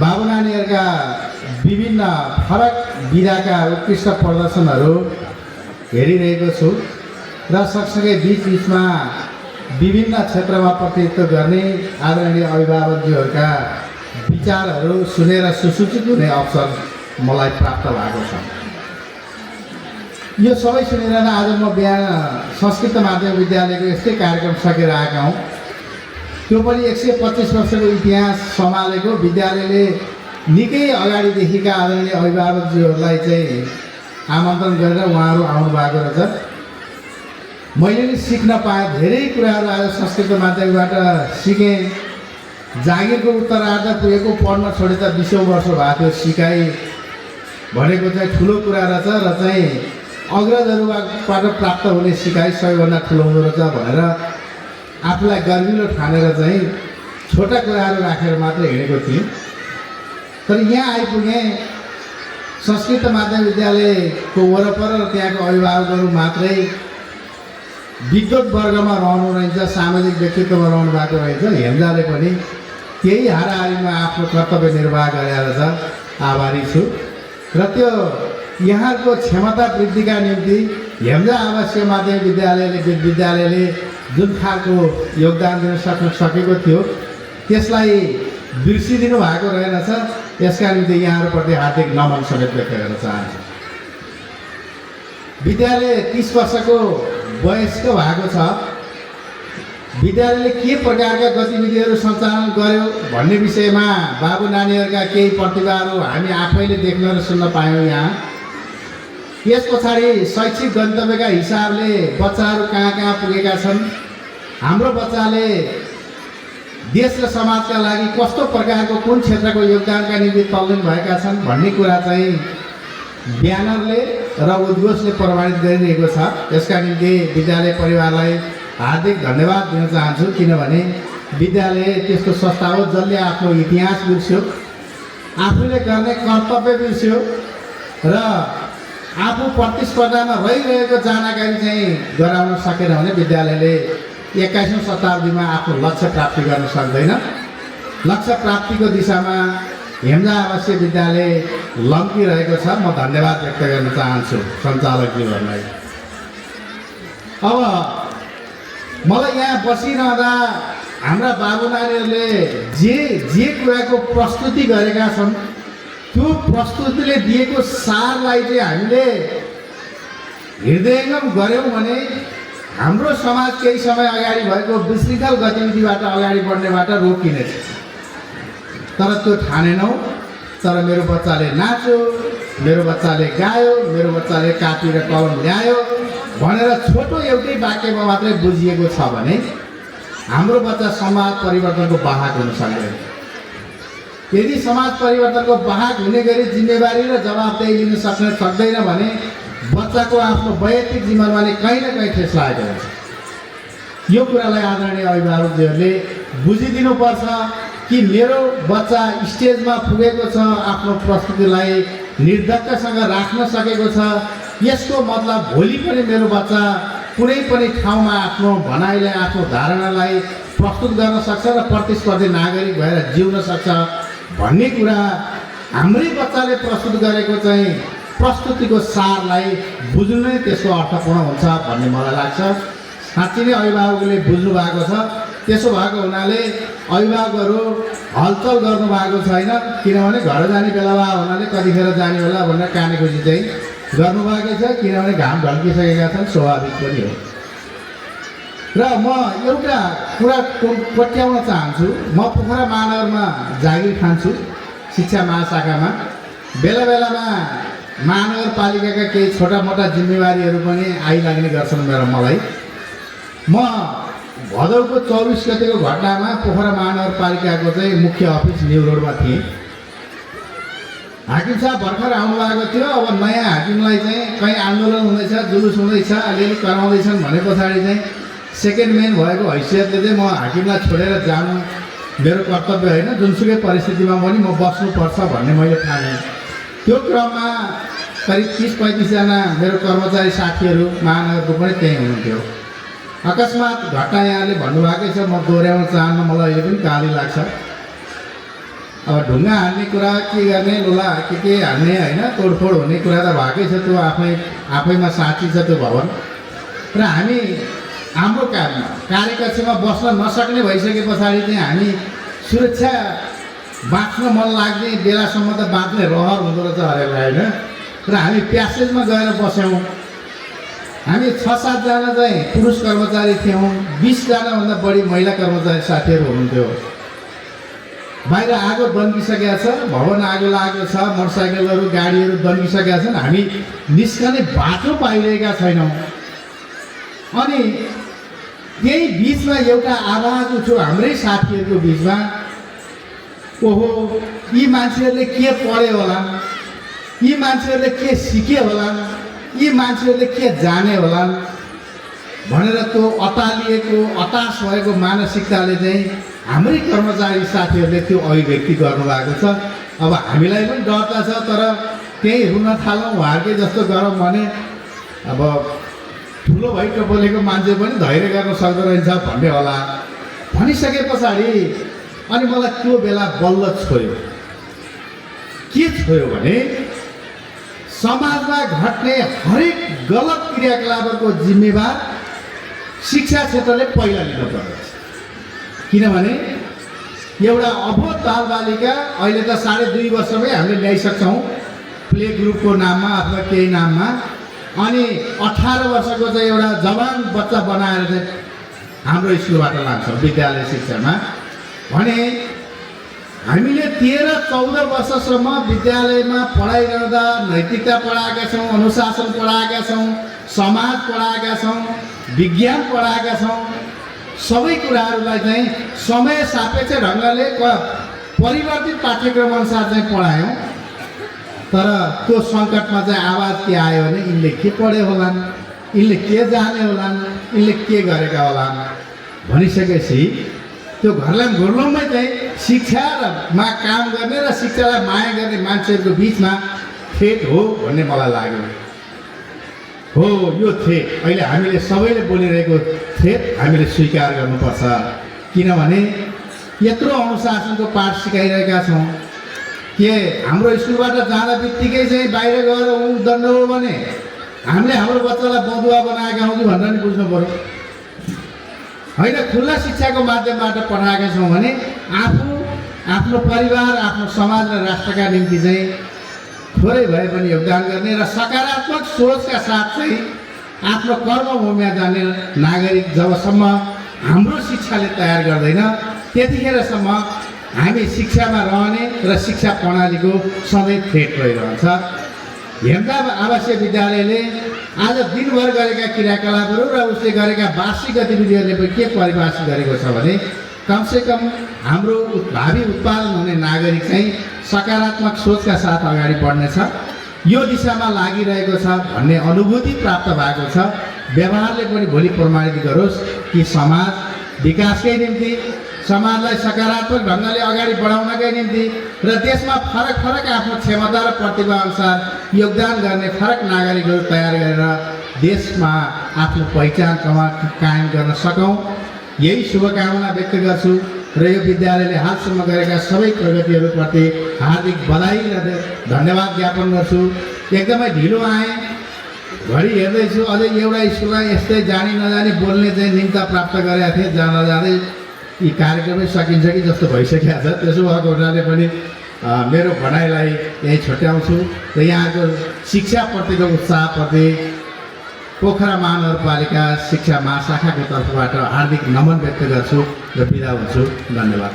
बाबु नानीहरूका विभिन्न फरक विधाका उत्कृष्ट प्रदर्शनहरू हेरिरहेको छु र सँगसँगै बिचमा विभिन्न क्षेत्रमा प्रतिनिधित्व गर्ने आदरणीय अभिभावकज्यूहरूका विचारहरू सुनेर सुसूचित हुने अवसर मलाई प्राप्त भएको छ। यो सबै सुनेर आज म बिहान संस्कृत माध्यमिक विद्यालयको यस्तै कार्यक्रम सकेर आएका हौँ। त्यो पनि 125 वर्षको इतिहास सम्हालेको विद्यालयले निकै अगाडिदेखिका आदरणीय अभिभावकज्यूहरूलाई चाहिँ आमन्त्रण गरेर उहाँहरू आउनु भएको रहेछ। मैले नि सिक्न पाएँ धेरै कुराहरू आज संस्कृत माध्यमिकबाट सिकेँ। जागिरको उत्तरार्ध पुगेको पढ्न छोडे त 20औं वर्ष भएको थियो। सिकाइ भनेको चाहिँ ठुलो कुरा रहेछ र चाहिँ अग्रजहरूबाट प्राप्त हुने सिकाइ सबैभन्दा ठुलो हुँदो रहेछ भनेर आफूलाई गर्विलो ठानेर चाहिँ छोटा कुराहरू राखेर मात्र हिँडेको थिएँ। तर यहाँ आइपुगेँ संस्कृत माध्यमिक विद्यालयको वरपर र त्यहाँको अभिभावकहरू मात्रै विद्वत वर्गमा रहनु रहेछ, सामाजिक व्यक्तित्वमा रहनु भएको रहेछ। हेम्जाले पनि त्यही हाराहारीमा आफ्नो कर्तव्य निर्वाह गरेर छ। आभारी छु र त्यो यहाँको क्षमता वृद्धिका निम्ति हेम्जा आवासीय माध्यमिक विद्यालयले जुन खालको योगदान दिन सकेको थियो त्यसलाई बिर्सिदिनु भएको रहेनछ। यसका निम्ति यहाँहरूप्रति हार्दिक नमन समेत व्यक्त गर्न चाहन्छु। विद्यालय 30 वर्षको वयस्क भएको छ। विद्यालयले के प्रकारका गतिविधिहरू सञ्चालन गर्यो भन्ने विषयमा बाबु नानीहरूका केही प्रतिभाहरू हामी आफैले देख्न र सुन्न पायौँ यहाँ। यस पछाडि शैक्षिक गन्तव्यका हिसाबले बच्चाहरू कहाँ कहाँ पुगेका छन्, हाम्रो बच्चाले देश र समाजका लागि कस्तो प्रकारको कुन क्षेत्रको योगदानका निम्ति तल्लीन भएका छन् भन्ने कुरा चाहिँ ब्यानरले र उद्घोषले प्रमाणित गरिरहेको छ। यसका निम्ति विद्यालय परिवारलाई हार्दिक धन्यवाद दिन चाहन्छु। किनभने विद्यालय त्यस्तो संस्था हो जसले आफ्नो इतिहास बिर्स्यो, आफूले गर्ने कर्तव्य बिर्स्यो र आफू प्रतिस्पर्धामा रहिरहेको जानकारी चाहिँ गराउन सकेन भने विद्यालयले 21औं शताब्दीमा आफ्नो लक्ष्य प्राप्ति गर्न सक्दैन। लक्ष्य प्राप्तिको दिशामा हेम्जा आवासीय विद्यालय लम्किरहेको छ। म धन्यवाद व्यक्त गर्न चाहन्छु सञ्चालकज्यूहरूलाई। अब मलाई यहाँ बसिरहँदा हाम्रा बाबु नानीहरूले जे कुराको प्रस्तुति गरेका छन् त्यो प्रस्तुतिले दिएको सारलाई चाहिँ हामीले हृदयङ्गम गऱ्यौँ भने हाम्रो समाज केही समय अगाडि भएको विशृङ्खल गतिविधिबाट अगाडि बढ्नेबाट रोकिनेछ। तर त्यो ठानेनौँ। तर मेरो बच्चाले नाच्यो, मेरो बच्चाले गायो, मेरो बच्चाले कापी र कलम ल्यायो भनेर छोटो एउटै वाक्यमा मात्रै बुझिएको छ भने हाम्रो बच्चा समाज परिवर्तनको वाहक हुन सक्दैन। यदि समाज परिवर्तनको वाहक हुने गरी जिम्मेवारी र जवाबदेही लिन सक्दैन भने बच्चाको आफ्नो वैयक्तिक जीवनमा नै कहीँ न कहीँ ठेस लागेको हुन्छ। यो कुरालाई आदरणीय अभिभावकहरूले बुझिदिनुपर्छ कि मेरो बच्चा स्टेजमा पुगेको छ, आफ्नो प्रस्तुतिलाई निर्धक्कसँग राख्न सकेको छ। यसको मतलब भोलि पनि मेरो बच्चा कुनै पनि ठाउँमा आफ्नो भनाइलाई, आफ्नो धारणालाई प्रस्तुत गर्न सक्छ र प्रतिस्पर्धी नागरिक भएर जिउन सक्छ भन्ने कुरा हाम्रै बच्चाले प्रस्तुत गरेको चाहिँ प्रस्तुतिको सारलाई बुझ्नु नै त्यसको अर्थपूर्ण हुन्छ भन्ने मलाई लाग्छ। साँच्चै नै अभिभावकले बुझ्नु भएको छ। त्यसो भएको हुनाले अभिभावकहरू हलचल गर्नु भएको छैन। किनभने घर जाने बेला भयो हुनाले कतिखेर जाने होला भनेर कानेखुसी चाहिँ गर्नुभएको छ। किनभने घाम ढल्किसकेका छन्, स्वाभाविक पनि हो। र म एउटा कुरा कोट्याउन चाहन्छु। म पोखरा महानगरमा जागिर खान्छु शिक्षा महाशाखामा। बेला बेलामा महानगरपालिकाका केही छोटा मोटा जिम्मेवारीहरू पनि आइलाग्ने गर्छन् मलाई। म भदौको 24 गतेको घटनामा पोखरा महानगरपालिकाको चाहिँ मुख्य अफिस न्यु रोडमा थिएँ। हाकिम साहब भर्खर आउनुभएको थियो। अब नयाँ हाकिमलाई चाहिँ कहीँ आन्दोलन हुँदैछ, जुलुस हुँदैछ, अलिअलि कराउँदैछन् भने पछाडि चाहिँ सेकेन्ड मेन भएको हैसियतले चाहिँ म हाकिमलाई छोडेर जानु मेरो कर्तव्य होइन। जुनसुकै परिस्थितिमा पनि म बस्नुपर्छ भन्ने मैले ठानेँ। त्यो क्रममा करिब 30-35 जना मेरो कर्मचारी साथीहरू महानगरको पनि त्यहीँ हुनुहुन्थ्यो। अकस्मात घटना यहाँले भन्नुभएकै छ, म दोहोऱ्याउन चाहन्न, मलाई अहिले पनि गाली लाग्छ। अब ढुङ्गा हान्ने कुरा के गर्ने लोला के हान्ने होइन तोडफोड हुने कुरा त भएकै छ त्यो आफैमा साँची छ त्यो भवन र हामी हाम्रो काममा कार्यकक्षमा बस्न नसक्ने भइसके पछाडि चाहिँ हामी सुरक्षा बाँच्न मन लाग्ने बेलासम्म त बाँच्ने रहर हुँदो रहेछ हरेलाई होइन र हामी प्यासेजमा गएर बस्यौँ हामी 6-7 जना चाहिँ पुरुष कर्मचारी थियौँ 20 जनाभन्दा बढी महिला कर्मचारी साथीहरू हुनुहुन्थ्यो बाहिर आगो दन्किसकेका छ भवन आगो लागेको छ मोटरसाइकलहरू गाडीहरू दन्किसकेका छन् हामी निस्कने बाटो पाइरहेका छैनौँ अनि त्यही बिचमा एउटा आवाज उठ्यो हाम्रै साथीहरूको बिचमा ओहो यी मान्छेहरूले के पढ्यो होला यी मान्छेहरूले के सिके होला यी मान्छेहरूले के जाने होला भनेर त्यो अतालिएको हताश भएको मानसिकताले चाहिँ हाम्रै कर्मचारी साथीहरूले त्यो अभिव्यक्ति गर्नुभएको छ अब हामीलाई पनि डर त छ तर त्यही रुन थालौँ उहाँहरूकै जस्तो गरौँ भने अब ठुलो भइक बोलेको मान्छे पनि धैर्य गर्न सक्दो रहेछ भन्ने होला भनिसके पछाडि अनि मलाई त्यो बेला बल्ल छोयो के छोयो भने समाजमा घट्ने हरेक गलत क्रियाकलापहरूको जिम्मेवार शिक्षा क्षेत्रले पहिला लिनुपर्छ किनभने एउटा अबोध बालबालिका अहिले त 2.5 वर्षमै हामीले ल्याइसक्छौँ प्ले ग्रुपको नाममा अथवा केही नाममा अनि 18 वर्षको चाहिँ एउटा जवान बच्चा बनाएर चाहिँ हाम्रो स्कुलबाट लान्छौँ विद्यालय शिक्षामा भने हामीले 13-14 वर्षसम्म विद्यालयमा पढाइ गर्दा नैतिकता पढाएका छौँ अनुशासन पढाएका छौँ समाज पढाएका छौँ विज्ञान पढाएका छौँ सबै कुराहरूलाई चाहिँ समय सापेक्ष ढङ्गले परिवर्तित पाठ्यक्रम अनुसार चाहिँ पढायौँ तर त्यो सङ्कटमा चाहिँ आवाज के आयो भने यिनले के पढ्यो होलान् यिनले के जाने होलान् यिनले के गरेका होलान् भनिसकेपछि त्यो घरलाममै चाहिँ शिक्षामा काम गर्ने र शिक्षालाई माया गर्ने मान्छेहरूको बिचमा थ्रेट हो भन्ने मलाई लाग्यो हो यो थ्रेट अहिले हामीले सबैले बोलिरहेको थ्रेट हामीले स्वीकार गर्नुपर्छ किनभने यत्रो अनुशासनको पाठ सिकाइरहेका छौँ के हाम्रो स्कुलबाट जाँदा बित्तिकै चाहिँ बाहिर गएर दण्ड हो भने हामीले हाम्रो बच्चालाई बदुवा बनाएका हौँ कि भनेर नि बुझ्नु पऱ्यो होइन खुल्ला शिक्षाको माध्यमबाट पढाएका छौँ भने आफ्नो परिवार आफ्नो समाज र राष्ट्रका निम्ति चाहिँ थोरै भए पनि योगदान गर्ने र सकारात्मक सोचका साथ चाहिँ आफ्नो कर्मभूमिमा जाने नागरिक जबसम्म हाम्रो शिक्षाले तयार गर्दैन त्यतिखेरसम्म हामी शिक्षामा रहने र शिक्षा प्रणालीको सधैँ थ्रेट रहिरहन्छ हेम्दा आवासीय विद्यालयले आज दिनभर गरेका क्रियाकलापहरू र उसले गरेका वार्षिक गतिविधिहरूले पनि के परिभाषित गरेको छ भने कमसेकम हाम्रो भावी उत्पादन हुने नागरिक चाहिँ सकारात्मक सोचका साथ अगाडि बढ्नेछ यो दिशामा लागिरहेको छ भन्ने अनुभूति प्राप्त भएको छ व्यवहारले पनि भोलि प्रमाणित गरोस् कि समाज विकासकै निम्ति समाजलाई सकारात्मक ढङ्गले अगाडि बढाउनकै निम्ति र देशमा फरक आफ्नो क्षमता र प्रतिभा अनुसार योगदान गर्ने फरक नागरिकहरू तयार गरेर देशमा आफ्नो पहिचान कायम गर्न सकौँ यही शुभकामना व्यक्त गर्छु र यो विद्यालयले हालसम्म गरेका सबै प्रगतिहरूप्रति हार्दिक बधाई र धन्यवाद ज्ञापन गर्छु एकदमै ढिलो आएँ घडी हेर्दैछु अझै एउटा स्कुलमा यस्तै जानी नजानी बोल्ने चाहिँ निम्ता प्राप्त गरेका थिएँ जाँदै यी कार्यक्रमै सकिन्छ कि जस्तो भइसकेको छ त्यसो भएको हुनाले पनि मेरो भनाइलाई यहीँ छुट्याउँछु र यहाँको शिक्षाप्रतिको उत्साहप्रति पोखरा महानगरपालिका शिक्षा महाशाखाको तर्फबाट हार्दिक नमन व्यक्त गर्छु र बिदा हुन्छु धन्यवाद।